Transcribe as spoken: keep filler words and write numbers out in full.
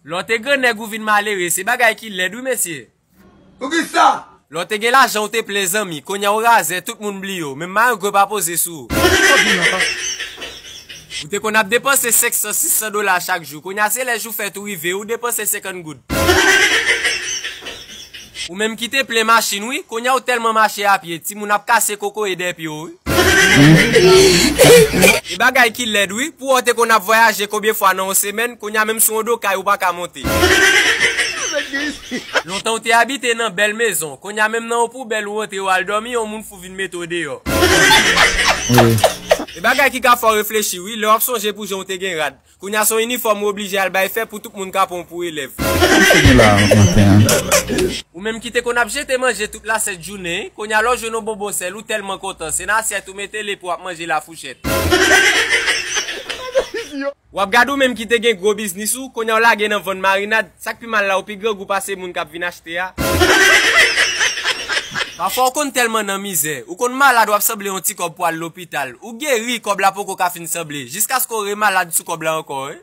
Lè w te grannèg ou vin malere, se bagay ki lèd wi mesye. Poukisa? Lè w te gen lajan ou te plen zanmi, kounye a ou razè, tout moun bliye w, menm marengo pa poze sou ou. Ou te konn ap depanse senk san, sis san dola chak jou, kounye a se lè jou fèt ou rive, ou depanse senkant goud. Ou menm ki te plen machin wi, kounye a ou tèlman mache a pye, timoun ap kase kokoye dèyè pye w wi. E bagay ki lèd wi, pou w te konn ap vwayaje konbyen fwa nan yon semèn, kounye a menm sou yon do kay ou pa ka monte. Lontan ou te abite nan bèl mezon, kounye a menm nan yon poubèl ou antre w al dòmi, yon moun fou vin mete w deyò. E bagay ki ka fè w reflechi wi, lè w ap sonje pou jan w te gen rad. Kounye a se yon inifòm ou oblije al bay fè pou tout moun ka pran w pou elèv. Ou menm ki te konn ap jete manje tout lasent jounen, kounye a lè w jwenn yon bonbon sèl ou tèlman kontan, se nan asyèt ou mete l epi w ap manje l a fouchèt. W ap gade ou menm ki te gen gwo biznis ou, kounye a w lage nan vann marinad, sa k pi mal la ou pi grangou pase moun k ap vin achte a. Pafwa ou konn tèlman nan mizè, ou konn malad w ap sanble yon ti kòb pou al lopital, ou geri kòb la poko ka fin sanble, jiskaske w remalad sou kòb la ankò wi.